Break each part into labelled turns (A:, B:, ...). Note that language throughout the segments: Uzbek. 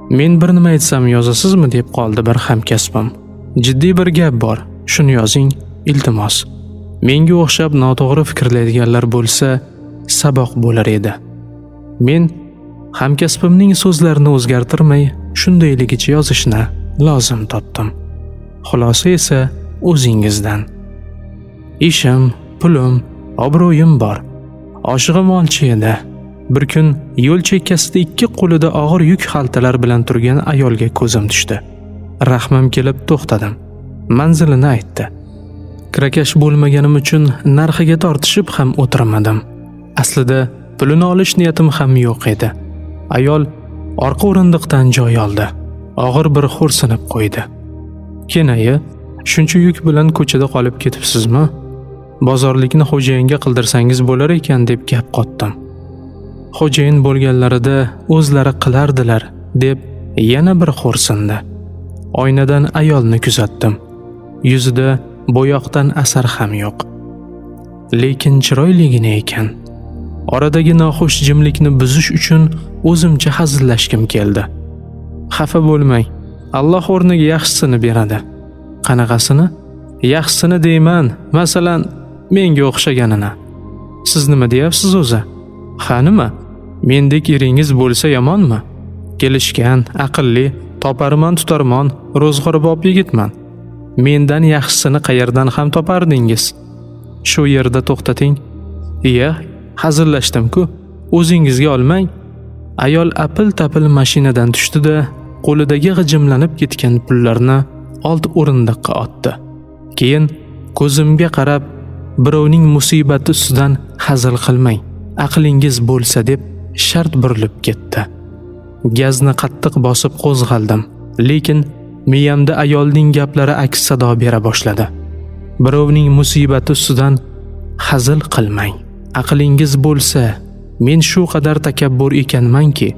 A: Men bir nima aytsam yozasizmi deb qoldi bir hamkasbim. Jiddiy bir gap bor, shuni yozing, iltimos. Menga o'xshab noto'g'ri fikrlaydiganlar bo'lsa, saboq bo'lar edi. Men hamkasbimning so'zlarini o'zgartirmay, shundayligicha yozishni lozim topdim. Xulosa esa o'zingizdan. Ishim, pulim, obro'yim bor. Oshig'im olchi edi. Bir kun yo'l chekkasida ikki qo'lida og'ir yuk xaltalar bilan turgan ayolga ko'zim tushdi. Rahmim kelib to'xtadim. Manzilini aytdi. Kirakash bo'lmaganim uchun narxiga tortishib ham o'tirmadim. Aslida pulini olish niyatim ham yo'q edi. Ayol orqa o'rindiqdan joy oldi. Og'ir bir xo'rsinib qo'ydi. "Kenayi, shuncha yuk bilan ko'chada qolib ketibsizmi? Bozorlikni xo'jayinga qildirsangiz bo'lar ekan" deb gap qotdim. "Xo'jayin bo'lganlarida o'zlari qilardilar" deb yana bir xo'rsindi. Oynadan ayolni kuzatdim. Yuzida bo'yoqdan asar ham yo'q. Lekin chiroyligina ekan. Oradagi noxush jimlikni buzish uchun o'zimcha hazillashgim keldi. "Xafa bo'lmang, Alloh o'rniga yaxshisini beradi." "Qanaqasini?" "Yaxshisini deyman, masalan, menga o'xshaganini." "Siz nima deyapsiz o'zi?" "Ha nima? Mendek eringiz bo'lsa yomonmi? Kelishgan, aqlli, toparman tutarmon, ro'zg'orbop yigitman. Mendan yaxshisini qayerdan ham topardingiz?" "Shu yerda to'xtating." "Iya, hazillashdim-ku. O'zingizga olmang." Ayol apil-tapil mashinadan tushdi-da, qo'lidagi g'ijimlanib ketgan pullarni old o'rindiqqa otdi. Keyin ko'zimga qarab, "Birovning musibati ustidan hazil qilmang, aqlingiz bo'lsa" deb shart burilib ketdi. Gazni qattiq bosib qo'zg'aldim, lekin miyamda ayolning gaplari aks sado bera boshladi. Birovning musibati ustidan hazil qilmang, aqlingiz bo'lsa. Men shu qadar takabbur ekanmanki,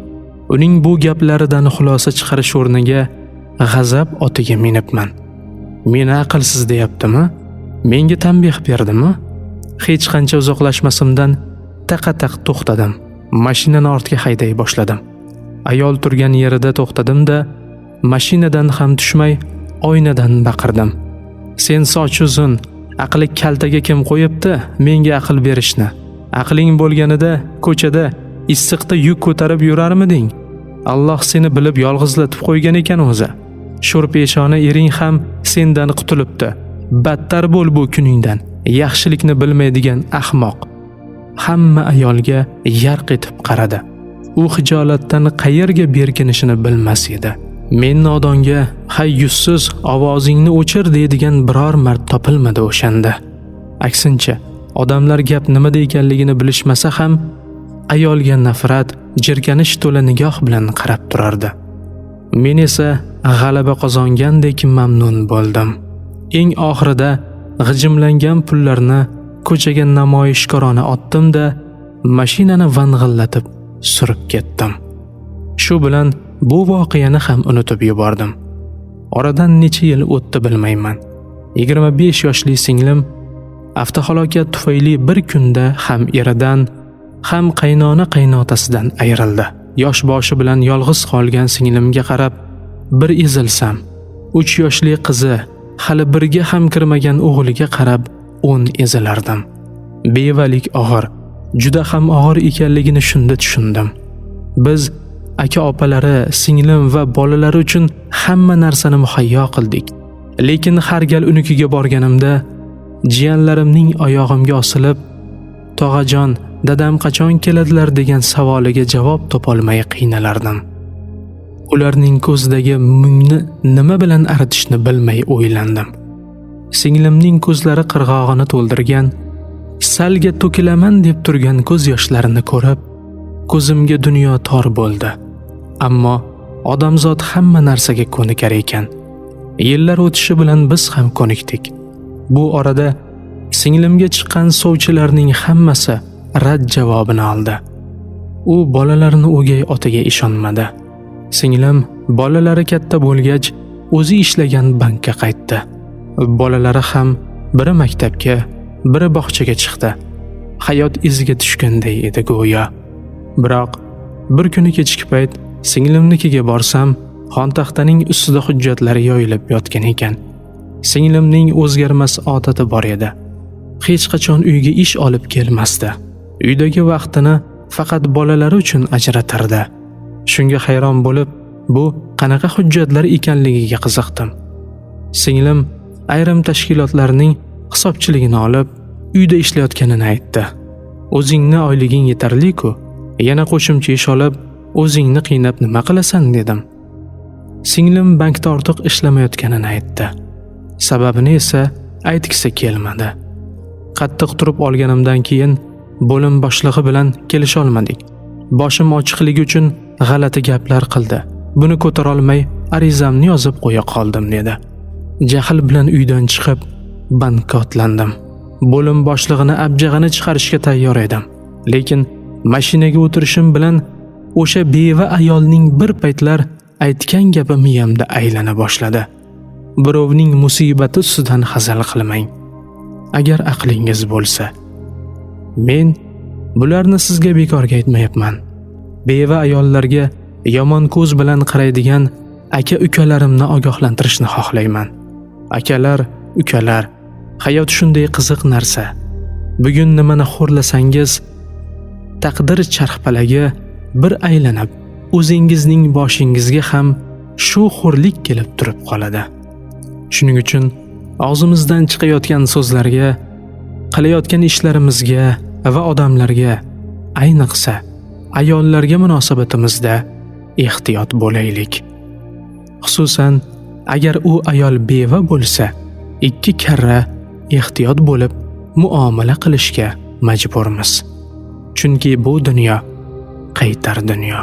A: uning bu gaplaridan xulosa chiqarish o'rniga g'azab otiga minibman. Meni aqlsiz deyaptimi? Menga tanbeh berdimi? Hech qancha uzoqlashmasimdan taqa-taq to'xtadim. Mashinani ortga hayday boshladim. Ayol turgan yerida to'xtadim-da, mashinadan ham tushmay oynadan baqirdim. "Sen soch uzun, aqli kaltaga kim qo'yibdi menga aql berishni? Aqling bo'lganida ko'chada issiqda yuk ko'tarib yurarmiding? Alloh seni bilib yolg'izlatib qo'ygan ekan o'zi. Sho'rpeshona ering ham sendan qutulibdi. Battar bo'l bu kuningdan. Yaxshilikni bilmaydigan ahmoq." Hamma ayolga yarq etib qaradi. U xijolatdan qayerga berkinishini bilmas edi. Men nodonga "Hay yuzsiz, ovozingni o'chir" deydigan biror mard topilmadi o'shanda. Aksincha, odamlar gap nimada ekanligini bilishmasa ham ayolga nafrat, jirkanish to'la nigoh bilan qarab turardi. Men esa g'alaba qozongandek mamnun bo'ldim. Eng oxirida g'ijimlangan pullarni ko'chaga namoyishkorona otdim-da, mashinani vang'illatib surib ketdim. Shu bilan bu voqeani ham unutib yubordim. Oradan necha yil o'tdi bilmayman. 25 yoshli singlim avtohalokat tufayli bir kunda ham eridan, ham qaynona qaynotasidan ayrildi. Yosh boshi bilan yolg'iz qolgan singlimga qarab bir ezilsam, 3 yoshli qizi, hali birga ham kirmagan o'g'liga qarab 10 ezilardim. Bevalik og'ir, juda ham og'ir ekanligini shunda tushundim. Biz aka opalari, singlim va bolalari uchun hamma narsani muhayyo qildik. Lekin har gal unikiga borganimda jiyanlarimning oyog'imga osilib, "Tog'ajon, dadam qachon keladilar?" degan savoliga javob topolmay qiynalardim. Ularning ko'zidagi mungni nima bilan aritishni bilmay o'ylandim. Singlimning ko'zlari qirg'og'ini to'ldirgan, salga to'kilaman deb turgan ko'z yoshlarini ko'rib, ko'zimga dunyo tor bo'ldi. Ammo odamzod hamma narsaga ko'nikar ekan. Yillar o'tishi bilan biz ham ko'nikdik. Bu orada singlimga chiqqan sovchilarning hammasi rad javobini oldi. U bolalarini o'gay otaga ishonmadi. Singlim bolalari katta bo'lgach, o'zi ishlagan bankka qaytdi. Bolalari ham biri maktabga, biri bog'chaga chiqdi. Hayot iziga tushganday edi go'yo. Biroq bir kuni kechki payt Singlimnikiga borsam, xontaxtaning ustida hujjatlari yoyilib yotgan ekan. Singlimning o'zgarmas odati bor edi. Hech qachon uyga ish olib kelmasdi. Uydagi vaqtini faqat bolalari uchun ajratardi. Shunga hayron bo'lib, bu qanaqa hujjatlar ekanligiga qiziqdim. Singlim ayrim tashkilotlarning hisobchiligini olib, uyda ishlayotganini aytdi. O'zingni oyliging yetarli-ku, yana qo'shimcha ish olib, o'zingni qiynab nima qilasan dedim. Singlim bankda ortiq ishlamayotganini aytdi. Sababini esa aytgisi kelmadi. Qattiq turib olganimdan keyin bo'lim boshlig'i bilan kelisha olmadik. Boshim ochiqligi uchun g'alati gaplar qildi. Buni ko'tara olmay arizamni yozib qo'ya qoldim dedi. Jahl bilan uydan chiqib bankka otlandim. Bo'lim boshlig'ini abjag'ini chiqarishga tayyor edim. Lekin mashinaga o'tirishim bilan o'sha beva ayolning bir paytlar aytgan gapi miyamda aylana boshladi. Birovning musibati ustidan hazil qilmang, agar aqlingiz bo'lsa. Men bularni sizga bekorga aytmayapman. Beva ayollarga yomon ko'z bilan qaraydigan aka-ukalarimni ogohlantirishni xohlayman. Akalar, ukalar, hayot shunday qiziq narsa. Bugun nimani xo'rlasangiz, taqdir charxpalagi bir aylanib, o'zingizning boshingizga ham shu xo'rlik kelib turib qoladi. Shuning uchun og'zimizdan chiqayotgan so'zlarga, qilayotgan ishlarimizga va odamlarga, ayniqsa ayollarga munosabatimizda ehtiyot bo'laylik. Xususan, agar u ayol beva bo'lsa, 2 karra ehtiyot bo'lib muomala qilishga majburmiz. Chunki bu dunyo qaytar dunyo.